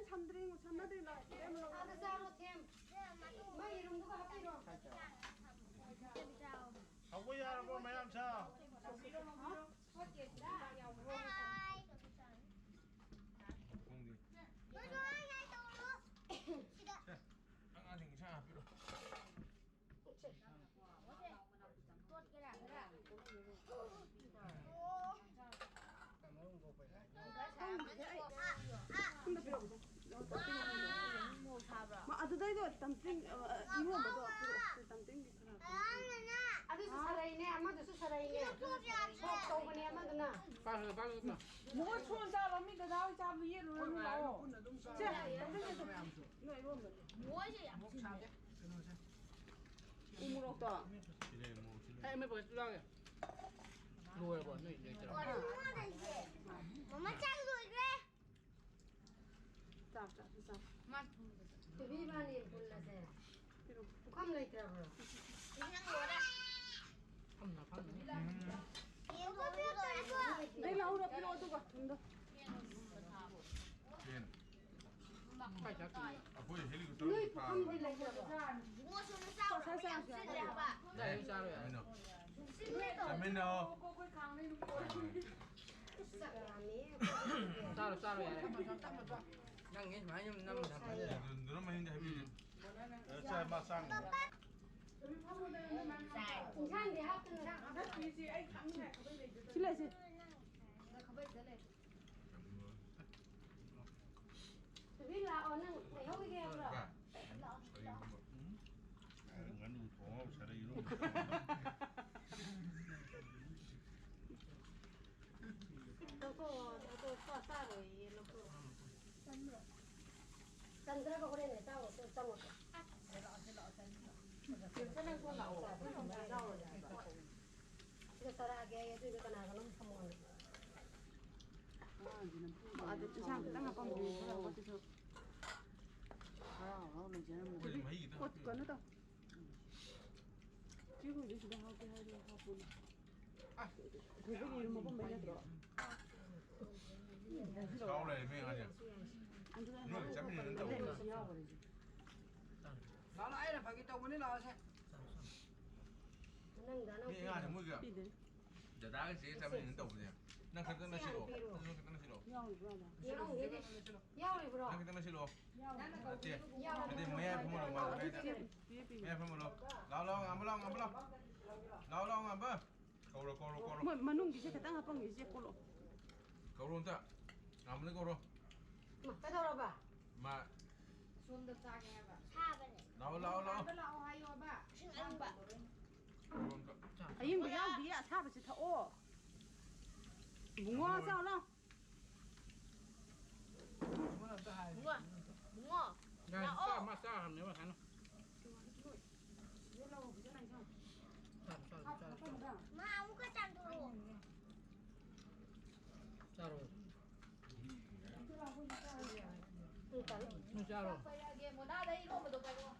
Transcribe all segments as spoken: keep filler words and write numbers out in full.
ꯁꯝꯗ꯭ꯔꯤ, ꯁꯝꯅꯗ꯭ꯔꯤ ꯂꯥꯎ꯫ ꯑꯥꯗ ꯆꯥꯔꯣ, ꯊꯦꯝ꯫ ꯃꯥ ꯌꯦꯔꯨꯝꯗꯨꯒ ꯍꯥꯞꯄꯤꯔꯣ꯫ ꯍꯧꯕ ꯌꯥꯔꯕꯣ, ꯃꯌꯥꯝ ꯆꯥ? ꯍꯣꯇꯦꯜꯗ ꯌꯥꯎꯕ꯭ꯔꯣ? ꯈꯪꯗꯦ꯫ ꯅꯣꯏꯁꯨ ꯍꯥꯏ ꯍꯥꯏ ꯇꯧꯔꯣ꯫ ꯁꯤꯗ꯫ ꯁꯦ, ꯑꯉꯥꯡꯁꯤꯡ ꯏꯟꯁꯥꯡ ꯍꯥꯞꯄꯤꯔꯣ꯫ ꯑꯗꯨꯗꯩꯗꯣ ꯇꯝꯇꯤꯡ, ꯑ, ꯏꯔꯣꯟꯕꯗꯣ ꯄꯤꯔꯛꯑꯣ꯫ ꯇꯝꯇꯤꯡꯒꯤ ꯈꯔ꯫ ꯑꯗꯨꯁꯨ ꯁꯔꯩꯅꯦ, ꯑꯃꯗꯨꯁꯨ ꯁꯔꯩꯅꯦ꯫ ꯁꯣꯛ ꯇꯧꯕꯅꯦ ꯑꯃꯗꯨꯅ꯫ ꯄꯥꯏꯌꯨ, ꯄꯥꯏꯌꯨ, ꯄꯥꯏꯌꯨ꯫ ꯃꯣꯏ ꯁꯣꯟ ꯆꯥꯕ ꯃꯤ ꯗꯗꯥ ꯍꯣꯏ ꯆꯥꯕꯗꯨ ꯌꯦꯠꯂꯨꯔꯅꯨ ꯂꯥꯛꯑꯣ꯫ ꯁꯦ, ꯇꯝꯇꯤꯡ ꯆꯥꯊꯣꯛ꯫ ꯅꯣꯏ ꯏꯔꯣꯟꯕꯗꯣ꯫ ꯃꯣꯏꯁꯦ ꯌꯥꯝ ꯊꯤꯅ꯫ ꯎ ꯃꯣꯔꯣꯛꯇꯣ꯫ ꯁꯤꯅꯦ ꯃꯣꯔꯣꯛ ꯁꯤꯅꯦ꯫ ꯑꯩ ꯑꯃꯦꯠꯄ ꯈꯛꯇ ꯆꯥꯒꯦ꯫ ꯂꯣꯏꯔꯕꯣ? ꯅꯣꯏ ꯂꯩꯇ꯭ꯔꯣ? ꯃꯃꯥ ꯆꯥꯛ ꯂꯣꯏꯈ꯭ꯔꯦ꯫ ꯆꯥꯎ, ꯆꯥꯎ, ꯆꯥꯎ꯫ ꯃꯥ ꯇꯤꯚꯤ ꯏꯕꯥꯅꯤ ꯄꯨꯜꯂꯁꯦ꯫ ꯄꯤꯔꯣ꯫ ꯄꯨꯈꯝ ꯂꯩꯇ꯭ꯔꯕ꯭ꯔꯣ? ꯏꯟꯁꯥꯡ ꯂꯣꯏꯔꯦ꯫ ꯐꯝꯅ, ꯐꯝꯅ꯫ ꯌꯦꯡꯉꯣ, ꯄꯤꯔꯛꯇ꯭ꯔꯕꯣ? ꯑꯗꯩ ꯂꯧꯍꯧꯔꯣ, ꯄꯤꯔꯛꯑꯣ, ꯑꯗꯨꯒ ꯊꯨꯝꯗꯣ꯫ ꯌꯦꯟ꯫ ꯀꯥꯏ ꯆꯠꯇꯣꯏꯅꯣ? ꯑꯩꯈꯣꯏ ꯍꯦꯂꯤꯀꯣꯞꯇꯔ ꯅꯣꯏ ꯊꯥꯕ꯫ ꯄꯨꯈꯝꯗꯤ ꯂꯩꯇ꯭ꯔꯕꯣ? ꯏꯕꯨꯡꯉꯣ, ꯁꯣꯝꯗ ꯆꯥꯎ꯫ ꯄꯣꯠꯁꯥ ꯆꯥꯔꯁꯨ ꯌꯥꯅꯤ꯫ ꯌꯥꯕ꯫ ꯂꯥꯛꯑꯦ, ꯆꯥꯔꯣ ꯌꯥꯔꯦ꯫ ꯆꯥꯃꯤꯟꯅꯧ꯫ ꯆꯥꯃꯤꯟꯅꯧ꯫ ꯆꯥꯛ ꯂꯥꯝꯃꯦ꯫ ꯆꯥꯔꯣ, ꯆꯥꯔꯣ, ꯌꯥꯔꯦ꯫ ꯅꯪꯒꯤ ꯁꯨꯃꯥꯏꯅ ꯌꯨꯝ ꯅꯝ ꯊꯝꯕ꯫ ꯑꯗꯨ, ꯑꯗꯨꯅ ꯃꯅꯤꯡꯗ ꯍꯥꯏꯕꯤꯒꯦ꯫ ꯑ, ꯆꯥ ꯃꯥ ꯆꯥꯡ꯫ ꯏꯟꯁꯥꯡꯗꯤ ꯍꯥꯞꯇꯅ꯫ ꯁꯤ ꯂꯩꯁꯤ꯫ ꯇꯨꯕꯤ ꯂꯥꯛꯑꯣ, ꯅꯪ ꯂꯩꯍꯧꯈꯤꯒꯦ ꯍꯥꯏꯕ꯭ꯔꯣ? ꯀꯔꯤꯒꯨꯝꯕ, ꯎꯝ? ꯉꯥꯅꯨ ꯊꯣꯡꯉ ꯁꯥꯔ ꯏꯔꯣꯟꯕ꯫ ꯂꯧꯊꯣꯛꯑꯣ, ꯑꯗꯣ ꯆꯥ-, ꯆꯥꯔꯣꯏꯌꯦ, ꯂꯧꯊꯣꯛꯑꯣ꯫ ꯆꯟꯗ꯭ꯔꯒ ꯍꯣꯔꯦꯟ ꯆꯥꯔꯣ, ꯆꯪꯉꯣ꯫ ꯁꯤꯗ ꯆꯔꯛꯑꯒꯦ ꯑꯩ, ꯑꯗꯨꯏꯗꯣ ꯀꯅꯥꯒꯅꯣꯝ ꯊꯝꯃꯣ꯫ ꯑꯗꯨ ꯏꯟꯁꯥꯡ ꯈꯤꯇꯪ ꯍꯥꯞꯄꯝꯕꯗꯨꯅꯤ ꯈꯔ ꯍꯧꯒꯠꯁꯤꯁꯨ꯫ ꯍꯔꯥꯎ ꯍꯔꯥꯎ ꯂꯩꯖꯔꯝꯕꯅꯤ꯫ ꯑꯩꯈꯣꯏꯗꯤ ꯃꯍꯤ ꯈꯤꯇꯪ ꯀꯣꯠ-, ꯍꯥꯞꯄꯤꯌꯨ꯫ ꯀꯩꯅꯣ ꯇꯧ꯫ ꯆꯦ ꯍꯣꯏꯗꯤ ꯁꯤꯗ ꯍꯥꯞꯀꯦ ꯍꯥꯏꯔꯗꯤ ꯍꯥꯞꯄꯣꯅꯦ꯫ ꯑ꯫ ꯊꯣꯏꯕꯒꯤ ꯌꯦꯔꯨꯝ ꯃꯄꯨꯝ ꯂꯩ ꯅꯠꯇ꯭ꯔꯣ? ꯁꯥꯎ ꯂꯩꯔꯦ ꯃꯤ ꯑꯉꯥꯡꯁꯦ꯫ ꯑꯗꯨꯗ ꯆꯠꯃꯤꯟꯅꯅ ꯇꯧꯕ꯫ ꯂꯥꯛꯑꯣ, ꯑꯩꯅ ꯐꯥꯒꯤ ꯇꯧꯕꯅꯤ, ꯂꯥꯛꯑꯣꯁꯦ꯫ ꯅꯪꯗ ꯅꯪ ꯃꯤ ꯑꯉꯥꯡꯁꯦ ꯃꯣꯏꯒ ꯄꯤꯗꯦ꯫ ꯗꯗꯥꯒ ꯆꯦꯒ ꯆꯠꯃꯤꯟꯅꯅ ꯇꯧꯕꯅꯦ꯫ ꯅꯪ ꯈꯛꯇ ꯅꯠꯁꯤꯜꯂꯣ꯫ ꯅꯪ ꯈꯛꯇ ꯅꯠꯁꯤꯜꯂꯣ꯫ ꯌꯥꯎꯔꯤꯕ꯭ꯔꯣ? ꯌꯥꯎꯔꯤꯕ꯭ꯔꯣ? ꯅꯪ ꯈꯛꯇ ꯅꯠꯁꯤꯜꯂꯣ꯫ ꯌꯥꯎꯔꯤꯕ꯭ꯔꯣ? ꯅꯠꯇꯦ꯫ ꯌꯥꯎꯔꯤꯕ꯭ꯔꯣ? ꯅꯠꯇꯦ, ꯃꯌꯥꯏ ꯐꯝꯍꯜꯂꯣ, ꯃꯥ ꯃꯌꯥꯏꯗ꯫ ꯄꯤꯌꯦ, ꯄꯤꯌꯦ꯫ ꯃꯌꯥꯏ ꯐꯝꯍꯜꯂꯣ꯫ ꯂꯥꯛꯑꯣ, ꯂꯥꯛꯑꯣ, ꯉꯥꯟꯕ ꯂꯥꯛꯑꯣ, ꯉꯥꯟꯕ ꯂꯥꯛꯑꯣ꯫ ꯂꯥꯛꯑꯣ, ꯂꯥꯛꯑꯣ, ꯉꯥꯟꯕ꯫ ꯀꯧꯔꯣ, ꯀꯧꯔꯣ, ꯀꯧꯔꯣ꯫ ꯃꯣꯏ ꯃꯅꯨꯡꯒꯤꯁꯦ ꯈꯤꯇꯪ ꯍꯥꯞꯄꯝꯒꯦ, ꯏꯆꯦ, ꯀꯣꯠꯂꯣ꯫ ꯀꯧꯔꯣ ꯑꯝꯇ꯫ ꯉꯥꯟꯕꯗ ꯀꯧꯔꯣ꯫ ꯃꯥ, ꯀꯩꯗꯧꯔꯕ? ꯃꯥ꯫ ꯑꯁꯣꯝꯗ ꯆꯥꯒꯦ ꯍꯥꯏꯕ꯫ ꯁꯥꯕꯅꯦ꯫ ꯂꯥꯛꯑꯣ, ꯂꯥꯛꯑꯣ, ꯂꯥꯛꯑꯣ꯫ ꯉꯥꯟꯕ ꯂꯥꯛꯑꯣ ꯍꯥꯏꯌꯣꯕ꯫ ꯏꯁꯤꯡ ꯑꯌꯤꯡꯕ꯫ ꯀꯧꯔꯣ ꯑꯝꯇ꯫ ꯑꯌꯤꯡꯕ ꯌꯥꯎꯗꯤꯌꯦ, ꯑꯁꯥꯕꯁꯦ ꯊꯛꯑꯣ꯫ ꯏꯕꯨꯡꯉꯣ, ꯆꯥꯎ ꯂꯥꯎ꯫ ꯕꯨꯡꯉꯣ, ꯕꯨꯡꯉꯣ, ꯌꯥꯔꯦ, ꯂꯥꯛꯑꯣ꯫ ꯆꯥ-, ꯃꯥ ꯆꯥꯈ꯭ꯔꯕꯅꯦꯕ ꯉꯁꯥꯏꯅ꯫ ꯆꯥꯔꯣ, ꯆꯥꯔꯣ, ꯆꯥꯔꯣ, ꯆꯥꯔꯣ꯫ ꯃꯥ, ꯑꯃꯨꯛꯀ ꯆꯥꯝꯊꯣꯔꯛꯑꯣ꯫ ꯆꯥꯔꯣ꯫ ꯎꯝ, ꯆꯥꯔꯣ꯫ ꯅꯣꯏ ꯆꯥꯔꯣ꯫ ꯄꯥꯏꯔꯛꯑꯒꯦ, ꯃꯣꯅꯥꯗ ꯏꯔꯣꯝꯕꯗꯣ ꯄꯥꯏꯔꯛꯑꯣ꯫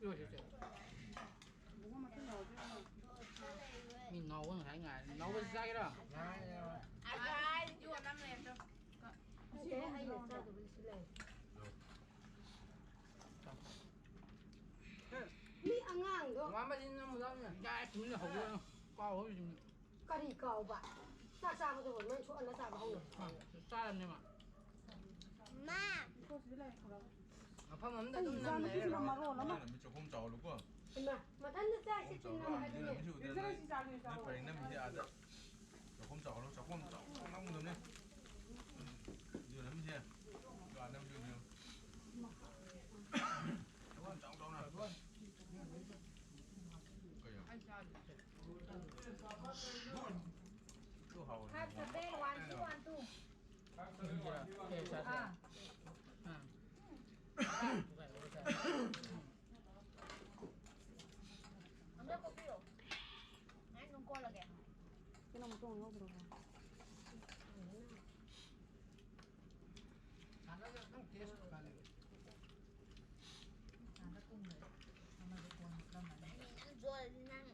ꯏꯔꯣꯏꯁꯦ, ꯆꯦ꯫ ꯃꯤ ꯅꯥꯎꯕ ꯉꯁꯥꯏ ꯉꯥꯏ꯫ ꯅꯥꯎꯕꯁꯤ ꯆꯥꯒꯦꯔꯣ? ꯑꯩ ꯌꯣꯟ ꯑꯃ ꯂꯩꯔꯝꯗ꯭ꯔꯣ? ꯅꯠꯇꯦ, ꯑꯩꯅ ꯆꯥꯗꯕꯁꯨ ꯂꯩ꯫ ꯃꯤ ꯑꯉꯥꯡꯗꯣ꯫ ꯃꯃꯥ ꯃꯆꯤꯟ ꯑꯃ ꯌꯥꯎꯅ꯫ ꯌꯥꯔꯦ, ꯇꯨꯃꯤꯟ ꯂꯩꯍꯧꯔꯣ꯫ ꯀꯥꯎ ꯍꯧꯖꯤꯛ꯫ ꯀꯔꯤ ꯀꯥꯎꯕ? ꯆꯥꯛ ꯆꯥꯕꯗꯕꯨ ꯅꯪ ꯁꯣꯛꯍꯜꯂ ꯆꯥꯕ ꯍꯧꯅ꯫ ꯑ, ꯆꯥꯔꯕꯅꯦ ꯃꯥ꯫ ꯃꯥ꯫ ꯃꯐꯝ ꯑꯃꯗ ꯑꯗꯨꯝ ꯅꯝ ꯂꯩꯔꯦ꯫ ꯃꯔꯣꯜ ꯑꯃ꯫ ꯅꯨꯃꯤꯠ ꯆꯥꯛꯈꯨꯝ ꯆꯥꯎꯍꯜꯂꯨꯀꯣ꯫ ꯏꯃꯥ, ꯃꯊꯟꯇ ꯆꯥꯛꯁꯤ ꯆꯥꯎꯍꯜꯂꯨ꯫ ꯇꯤꯟꯅꯕꯅꯤꯅ꯫ ꯅꯣꯏ ꯄꯔꯦꯡ ꯅꯝꯃꯤꯁꯦ ꯑꯥꯗ꯫ ꯆꯥꯛꯈꯨꯝ ꯆꯥꯎꯍꯜꯂꯨ, ꯆꯥꯛꯈꯨꯝ ꯆꯥꯎꯍꯜꯂꯝꯒꯗꯕꯅꯦ꯫ ꯏꯟꯖꯣꯏ ꯅꯝꯃꯤꯁꯦ꯫ ꯀꯥ ꯅꯝꯃꯤꯁꯦ꯫ ꯆꯥꯎ ꯆꯥꯎꯅ꯫ ꯀꯩꯅꯣ? ꯑꯗꯨ ꯍꯥꯎꯋꯦ꯫ Five seven one two one two꯫ ꯑꯥ꯫ ꯑꯥ꯫ ꯑꯝꯇ ꯀꯣꯠꯄꯤꯔꯣ꯫ ꯑꯩ ꯑꯗꯨꯝ ꯀꯣꯠꯂꯒꯦ꯫ ꯀꯩꯅꯣ ꯃꯇꯣꯡ ꯌꯥꯎꯗ꯭ꯔꯕꯣ? ꯁꯥꯟꯅꯕ ꯑꯗꯨꯝ taste ꯈꯜꯂꯦ꯫ ꯁꯥꯟꯅ ꯀꯨꯝꯈ꯭ꯔꯦ꯫ ꯑꯃꯗꯣ ꯀꯣꯟ ꯃꯨꯠꯂꯝꯃꯅꯤ꯫ ꯑꯩ ꯅꯪ ꯖꯣꯜ ꯅꯪ